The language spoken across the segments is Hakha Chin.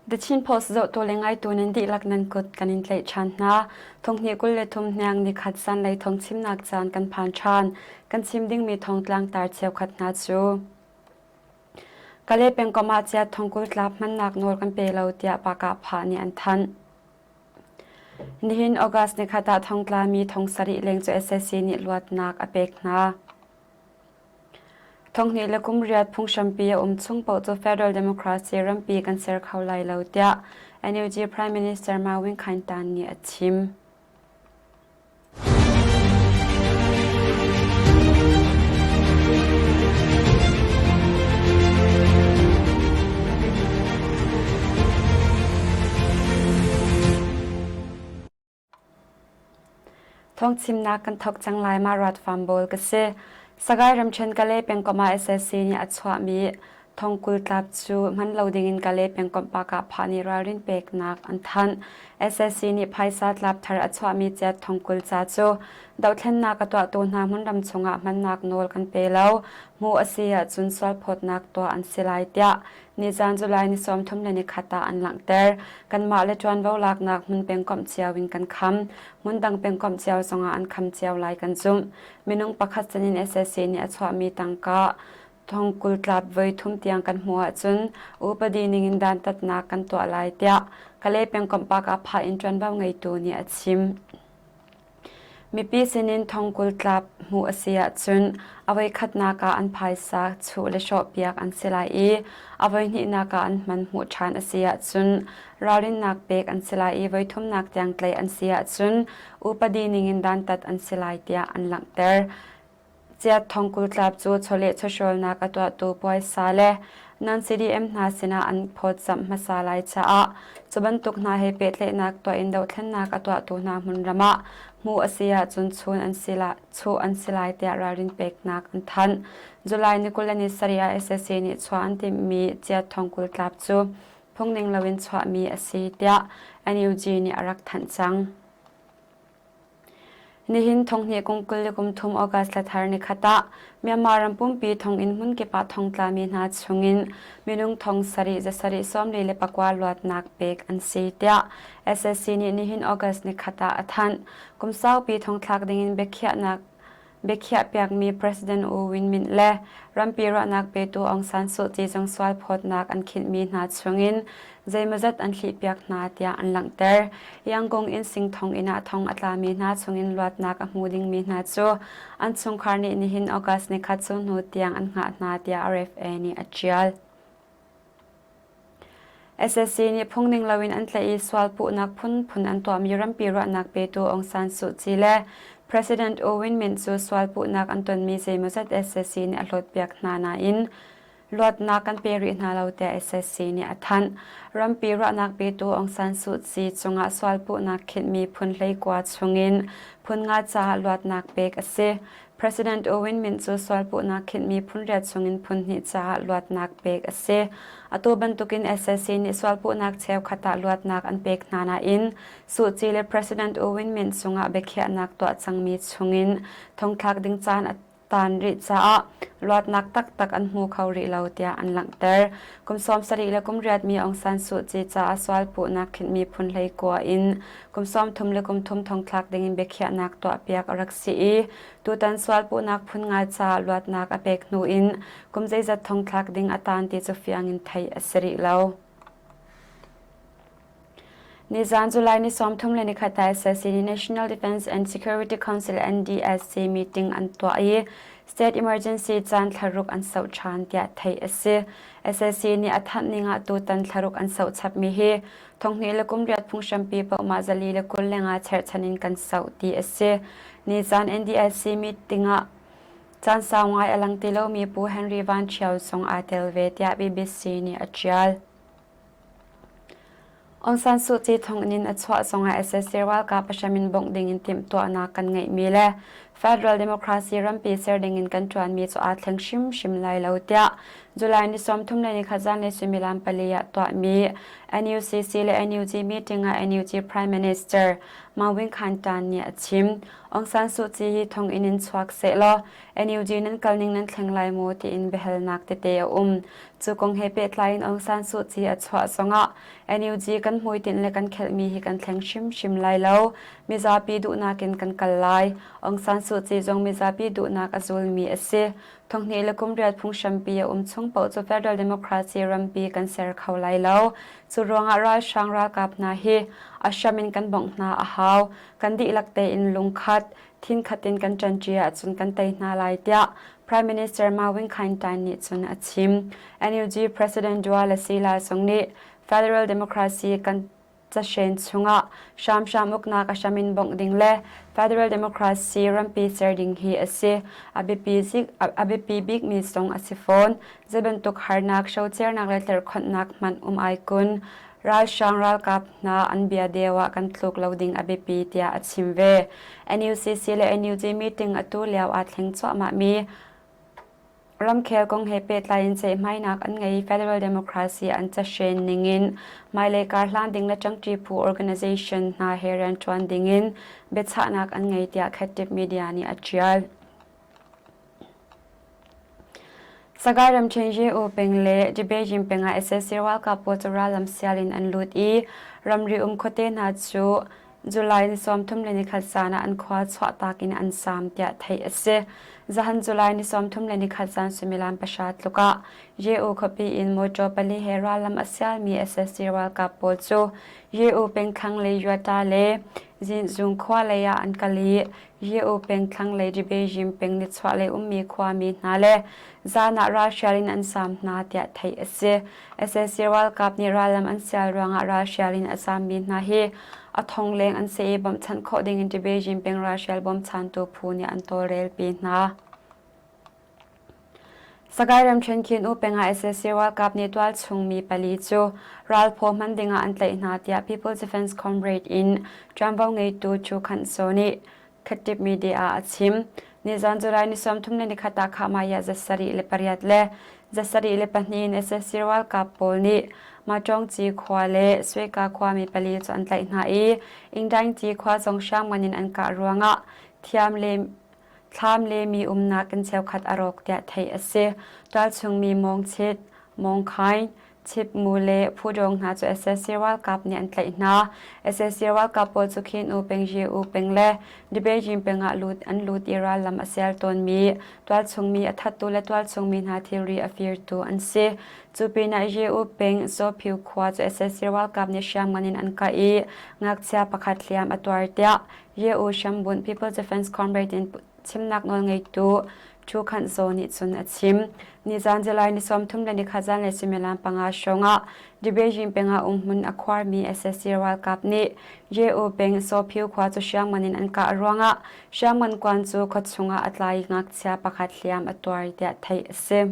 The Chin Post zohtu le ngaitu nan dihlak nan kut kan in tlaih ṭhan hna. Thonghnih 23 hniang nikhat zanlei thawngchimnak caan kan phan ṭhan. Kan chim dingmi thawngtlang tar cheukhat hna cu Kale pengkomh ah chiat thongkul tlap hmannak nawl kan pe lo tiah Pakah Phah nih an thanh. Nihin August nikhat ah thongtlami thong sarih leng cu SSC nih luatnak a pek hna. Thonghnih le kum riat phunghrampi a um chung paoh cu Federal Democracy rampi kan ser kho lai lo tiah NUG Prime Minister Ma Win Khaing Tan nih a chim. Thawngchimnak kan thawk cang lai ma ruat fam bawl ka si. Sagai ramṭhen Kalay pengkomh ah SSC nih a chuahmi thongkul tlap cu hman lo dingin Kalay pengkomh Pakah phah nih ralrin peknak an thanh. SSC nih phaisa tlap thar a chuahmi ciat thongkul ca cu dohthlennak a tuahtu hna hmunram chungah hmannak nawl kan pe lo. Hmuh a si ahcun sualphawtnak tuah an si lai tiah Nizan July ni 31 ah an langhter. Kanmah le ṭuanvo laknak hmun pengkomh cio in kan kham. Hmun dang pengkomh cio zongah an kham cio lai kan zumh. Minung pakhat sin in SSC nih a chuahmi tangka thongkul tlap voi thum tiang kan hmuh ahcun upadi ningin dantatnak kan tuah lai tiah Kalay pengkomh Paka Pha in ṭuanvo ngeitu nih a chim. Mipi sinin thongkul tlap hmuh a si ahcun a voikhatnak ah an phaisa chuh le hrawhpiak an si lai i a voihnihnak ah an hman hmuh ṭhan a si ahcun ralrinnak pek an si lai i voithumnak tiang tlaih an si ahcun upadi ningin dantat an si lai tiah an langhter. Chiat thongkul tlap cu chawleh chawhrawlnak a tuahtu puaisa le non-CDM hna sinah an phawtzamh hmasa lai caah cu bantuk hna he pehtlaihnak tuah in dohthlennak a tuahtu hna hmunram ah hmuh a si ahcun chun an si la, chuh an si lai tiah ralrin peknak an thanh. July ni 20 le ni sarih ah SSC nih chuah an timhmi chiat thongkul tlap cu phungning loin chuahmi a si tiah NUG nih a rak thanh cang. Nihin thonghnih kum 23 August thla thar nikhat ah Myanmar ram pumpi thonginn hmunkip ah thongtlami hna chungin minung thong sarih zasarih 44 luatnak pek an si tiah SSC nih nihin August nikhat ah a thanh. Kum saupi thongthlak dingin biakhiahnak Biakhiahpiakmi President U Win Myint le rampi ruahnak petu Aung San Suu Kyi zong sualphawtnak an khinhmi hna chungin zeimawzat an hlihpiak hna tiah an langhter. Yangon in singthong inn ah thong a tlami hna chungin luatnak a hmu dingmi hna cu an chungkhar nih nihin August nikhat cu hnu tiang an hngah hna tiah RFA nih a ṭial. SSC nih phungning loin an tlaih i sualpuhnak phunphun an tuahmi rampi ruahnak petu Aung San Suu Kyi le President U Win Myint cu sualpuhnak an tonmi zeimawzat SSC nih a hlawtpiak hna nain luatnak kan pe rih hna lo tiah SSC nih a thanh. Rampi ruahnak petu Aung San Suu Kyi cungah sualpuhnak khinhmi phun 19 chungin phun nga caah luatnak pek a si. President U Win Myint cu sualpuhnak khinhmi phun riat chungin phun hnih caah luatnak pek a si. Atu bantukin SSC nih sualpuhnak cheukhat ah luatnak an pek hna nain Suh Kyi le President U Win Myint cungah biakhiahnak tuah cangmi chungin thongthlak ding caan a tan rih caah luatnak taktak an hmu kho rih lo tiah an langhter. Kum 70 le kum riat mi Aung San Suu Kyi caah sualpuhnak khinhmi phun 19 in kum 33 thongthlak dingin biakhiahnak tuahpiak a rak si i tutan sualpuhnak phun nga caah luatnak a pek hnu in kum zeizat thongthlak ding a tan ti cu fiang in theih a si rih lo. Nizan July ni 31 ah SSC nih National Defense and Security Council NDSC meeting an tuah i State Emergency caan thlaruk an sauh ṭhan tiah theih a si. SSC nih a thanh ning ah tutan thlaruk an sauh chapmi hi thonghnih le kum riat phunghrampi pohmah 425 cherhchan in kan sauh ti a si. Nizan NDSC meeting ah caan sau ngai a lang ti lomi Pu Henry Van Ṭhio zong aa tel ve tiah BBC nih a ṭial. Aung San Suu Kyi thonginn in a chuah zongah SSC ralkap a hram in bawmh dingin timhtuahnak kan ngeihmi le Federal Democracy rampi ser dingin kan ṭuanmi cu aa thleng hrimhrim lai lo tiah. July ni 31 zanlei suimilam pali ah tuahmi NUCC le NUG meeting ah NUG Prime Minister Ma Win Khan Tan nih a chim. Aung San Suu Kyi hi thonginn in chuak sehlaw NUG nan kalning nan thleng lai maw tiin biahalnak tete a um. Cu kong he pehtlai in Aung San Suu Kyi a chuah zongah NUG kan hmuitinh le kan khelhmi hi kan thleng hrimhrim lai lo. Mizapi duhnak in kan kal lai. Aung San Suu Kyi zong mizapi duhnak a zulmi a si. Thonghnih le kum riat phunghrampi a um chung paoh cu Federal Democracy rampi kan ser kho lai lo. Cu ruangah ralhrang ralkap hna hi a hram in kan bawmh hna a hau. Kan dihlak tein lungkhat, thinkhat in kan ṭanṭi ahcun kan tei hna lai tiah Prime Minister Ma Win Khaing Tain nih cun a chim. NUG President Dua Lasila zong nih Federal Democracy kan cahren chungah hramhram uknak a hram in bongh ding le Federal Democracy rampi ser ding hi a si. A biapi bikmi zong a si fawn. Zei bantuk harnak, hrocernak le tlerhkhonhnak hmanh um ai kun. Ralhrang ralkap hna an bia deu ah kan tluk lo ding a biapi tiah a chim ve. NUCC le NUG meeting atu lio aa thleng cuahmahmi Ramkhel kong he pehtlai in ceihmainak an ngei i Federal Democracy an cahren ningin hmailei karhlan ding le ṭangṭi phu organization hna he rianṭuan dingin biachahnak an ngei tiah Khattip Media nih a ṭial. Sagaing ramṭhen Ye-U peng le Debejin peng ah sac ralkap pawl cu rallam sial in an lut i ramri um khuate hna cu July ni 31 zan ah an khua chuahtak in an saam tiah theih a si. Zahan July ni 31 zan suimilam pahra tluk ah Ye-U khuapi in mawṭaw pali he rallam a sialmi sac ralkap pawl cu Ye-U peng thlanglei Yuata le Zinzung khua lei ah an kal i Ye-U peng thlanglei Debejin peng nichuahlei ummi khuami hna le zan ah ralhrial in an saam hna tiah theih a si. Sac ralkap nih rallam an sial ruangah ralhrial in a zaammi hna hi a thong leng an si i bawmhchanh khawh dingin Debejin peng ralhrial bawmchantu phu nih an tawlrelpi hna. Sagaing ramṭhen Khin-U peng ah sac ralkap nih tualchung mi pali cu ralphaw hman dingah an tlaih hna tiah People's Defense Comrade in ṭuanvo ngeitu Chu Khanh Saw nih Khattip Media ah a chim. Nizan July ni 31 ah Khahmaya 78 le 72 in sac ralkap pawl nih Maṭawngci khua le Suika khuami pali cu an tlaih hna i Ingdaingci khua zong hriamngan in an kah ruangah thiam le Thlam le mi umnak in cheukhat a rawk tiah theih a si. Tualchung mi Mawng Chit, Mawng Khaing, Chip Mu le Phudawng hna cu sac ralkap nih an tlaih hna. Sac ralkap pawl cu Khin U peng, Ye U peng le Debejin peng ah lut an lut i rallam a sial tawnmi tualchung mi a thattu le tualchung mi hna thilri a firtu an si. Cu pinah Ye U peng Zawphiu khua cu sac ralkap nih hriamngan in an kah i ngakchia pakhat hliam a tuar tiah Ye-U Hrambunh People's Defense Comrade in chimnak nawlngeitu Thu Khanh Zaw nih cun a chim. Nizan July ni 31 zanlei suimilam panga hrawngah Debejin peng ah umhmun a khuarmi sac ralkap nih Ye-U peng Sawphiu khua cu hriamngan in an kah ruangah hriamngan kuan cu khuachung ah a tla i ngakchia pakhat hliam a tuar tiah theih a si.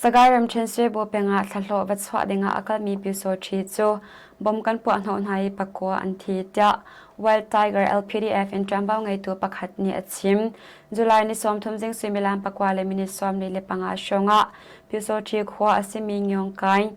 Sagaing ramṭhen Suibu peng ah thlahlawh va chuah dingah a kalmi Pyusawṭhi cu bom kan puah hnawh hna i pakua an thi tiah Wild Tiger LPDF in ṭuanvo ngeitu pakhat nih a chim. July ni 30 zing suimilam pakua le minute 45 hrawngah Pyusawṭhi khua a simi Ngyongkaing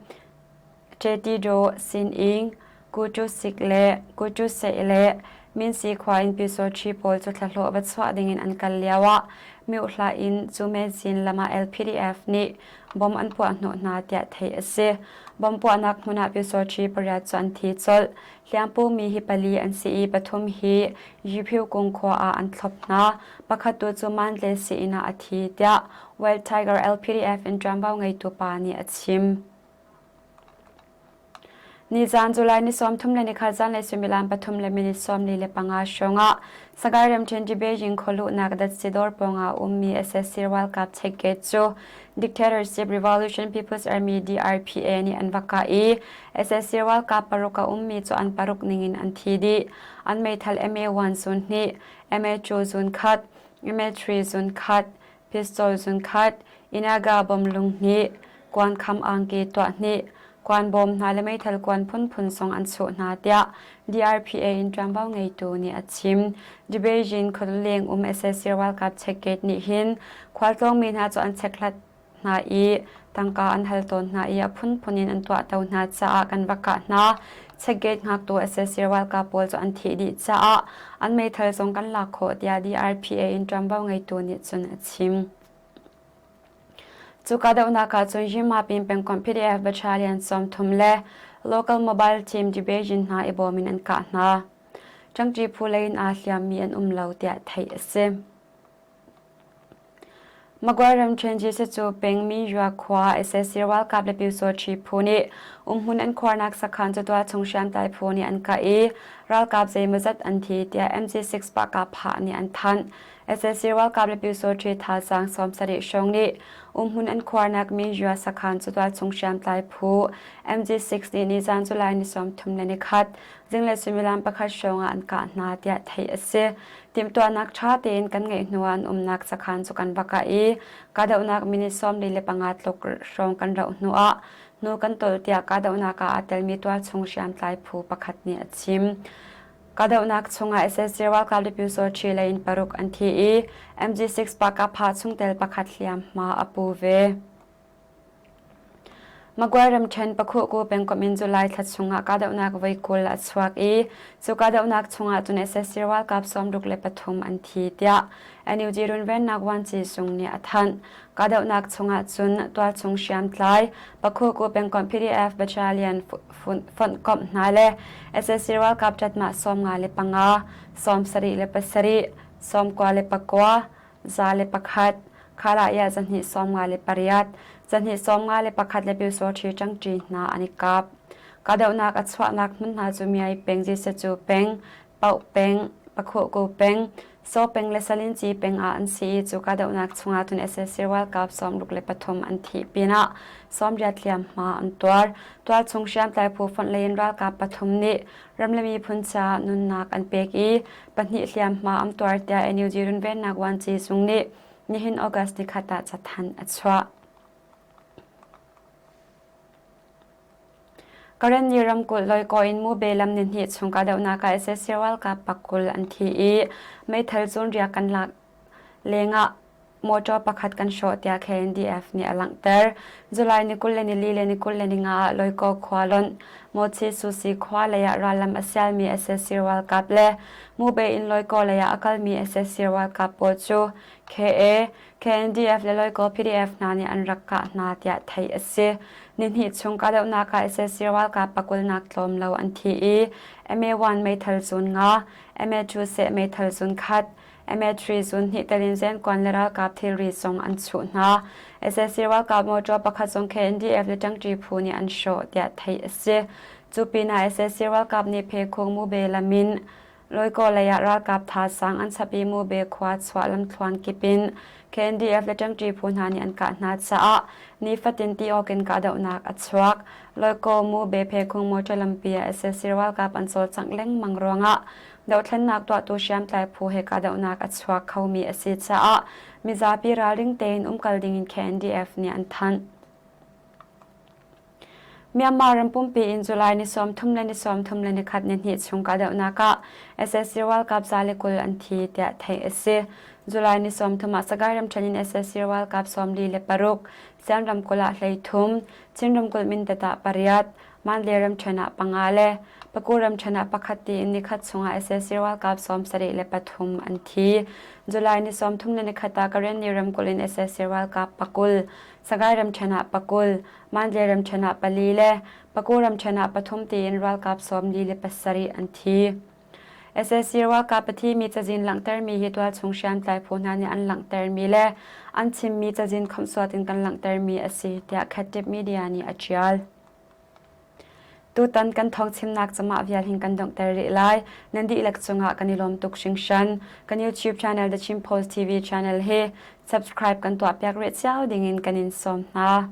Ṭetidaw, Sining, Kuṭusik le Kuṭuseh le Minsi khua in Pyusawṭhi pawl cu thlahlawh va chuah dingin an kal lioah Myohla in Cumezin lam ah LPDF nih bom an puah hnawh hna tiah theih a si. Bom puahnak hmun ah Pyusawṭhi pariat cu an thi colh. Hliampumi hi pali an si i pathum hi Yiphyukung khua ah an thlop hna. Pakhat tu cu Mandalay sii-inn ah a thi tiah Wild Tiger LPDF in ṭuanvo ngeitu pa nih a chim. Nizaan July ni 31 zanlei suimilam pathum le minute 45 hrawngah Sagaing ramṭhen Debejing khualuhnak datsi dawr pawngah a ummi sac ralkap checkgate cu Dictatorship Revolution People's Army DRPA nih an va kah i sac ralkap paruk a ummi cu an paruk ningin an thi dih. An meithal MA1 zun hnih, MA2 zun khat, MA3 zun khat, pistol zunkhat, inaga bom lung hnih, kuankham angki tuah hnih, Kuan bawm hna le meithal kuan phunphun zong an chuh hna tiah DRPA in ṭuanvo ngeitu nih a chim. Beijing khualeng um sac ralkap checkgate nih hin khualtlawngmi hna cu an chekhlat hna i tangka an hal tawn hna i a phunphun in an tuahto hna caah kan va kah hna. Checkgate hngaktu sac ralkap pawl cu an thih dih caah an meithal zong kan lak khawh tiah DRPA in ṭuanvo ngeitu nih cun a chim. Cu kahdohnak ah cun Yinmapin pengkomh PDF battalion 30 le local mobile team Debejin hna i bawm in an kah hna. Ṭangṭi phu lei in aa hliammi an um lo tiah theih a si. Magway ramṭhen Jesuh peng Miyua khua sac ralkap le Pyusawṭhi phu nih umhmun an khuarnak sakhan cu tualchung hriamtlai phu nih an kah i ralkap zeimawzat an thi tiah MG6 Pahkahphah nih an thanh. Sac ralkap le Pyusawṭhi thazaang 70 hrawng nih umhmun an khuarnak Miyua sakhan cu tualchung hriamtlai phu MG6 nih nizan July ni 31 zinglei suimilam pakhat hrawng ah an kah hna tiah theih a si. Timhtuahnak ṭha tein kan ngeih hnuah an umnak sakhan cu kan va kah i kahdohnak minute 45 tluk hrawng kan rauh hnuah hnu kan tolh tiah kahdohnak ah aa telmi tualchung hriamtlai phu pakhat nih a chim. Kahdohnak chungah sac ralkap le Pyusawṭhi lei in paruk an thi i MG6 Pakapha chungtel pakhat hliamhma a pu ve. Magway ramṭhen Pakhuhku pengkomh in July thla chungah kahdohnak voi 20 a chuak i cu kahdohnak chungah cun sac ralkap 63 an thi tiah NUG runvennak vuanci zung nih a thanh. Kahdohnak chungah cun tualchung hriamtlai Pakhuhku pengkomh PDF battalion fonhkomh hna le sac ralkap ṭatmah 55, 77, 99, 101, Khalaya 258, 251 le Pyusawṭhi ṭangṭi hna an i kap. Kahdohnak a chuahnak hmun hna cu Myai peng, Zisacu peng, Paoh peng, Pakhuhku peng, Saw peng le Salinci peng ah an si i cu kahdohnak chungah cun sac ralkap 63 an thih pinah 80 hliamhma an tuar. Tualchung hriamtlai phu fonh lei in ralkap pathum nih ram le miphun caah nunnak an pek i pahnih hliamhma an tuar tiah NUG runvennak vuanci zung nih nihin August nikhat ah cathanh a chuah. Karenni ramkulh Loikaw in Mube lam nihnih chung kahdohnak ah sac ralkap pakul an thi i meithal cun riak kan lak lengah motor pakhat kan hrawh tiah KNDF nih a langhter. July ni 24 le ni 25 ah Loikaw khua lonh Mochi Susi khua lei ah rallam a sialmi sac ralkap le Mube in Loikaw lei ah a kalmi sac ralkap pawl cu KA, KNDF le Loikaw PDF hna nih an rak kah hna tiah theih a si. Nihnih chung kahdohnak ah sac ralkap pakulnak tlawm lo an thi i MA1 meithal zun nga, MA2 seh meithal zun khat, MA3 zun hnih tel in zenkuan le ralkap thilri zong an chuh hna. Sac ralkap motor pakhat zong KNDF le ṭangṭi phu nih an hrawh tiah theih a si. Cu pinah sac ralkap nih Phekhung Mube lam in Loikaw lei ah ralkap thazaang an chap i Mube khua chuah lamthluan kip in KNDF le ṭangṭi phu hna nih an kah hna caah nifatin ti awk in kahdohnak a chuak. Loikaw Mube Phekhung motor lampi ah sac ralkap an cawlcangh lengmang ruangah Dothlennak tuahtu hriamtlai phu he kahdohnak a chuak khomi a si caah mizapi ralring tein umkal dingin KNDF nih an thanh. Myanmar ram pumpi in July ni 30 le ni 31 ni hnih chung kahdohnak ah sac ralkap 120 an thi tiah theih a si. July ni 30 ah Sagaing ramṭhen in sac ralkap 46, Sian ramkulh ah 13, Chin ramkulh Mindat ah pariat, Mandalay ramṭhen ah panga le Paku ramṭhen ah pakhat tiin nikhat chungah sac ralkap 73 an thi. July ni 31 ah Karenni ramkulh in sac ralkap pakul, Sagaing ramṭhen ah pakul, Mandalay ramṭhen ah pali le Paku ramṭhen ah pathum tiin ralkap 47 an thi. Sac ralkap a thimi cazin langhtermi hi tualchung hriamtlai phu hna nih an langhtermi le an chimmi cazin khomhsuat in kan langhtermi a si tiah Khattip Media nih a ṭial. Tutan kan thawngchimnak cungah vial hin kan donghter rih lai. Nan dihlak cungah kan i lawm tuk hringhran. Kan YouTube channel The Chin Post TV channel hi subscribe kan tuahpiak rih cio dingin kan in sawm hna.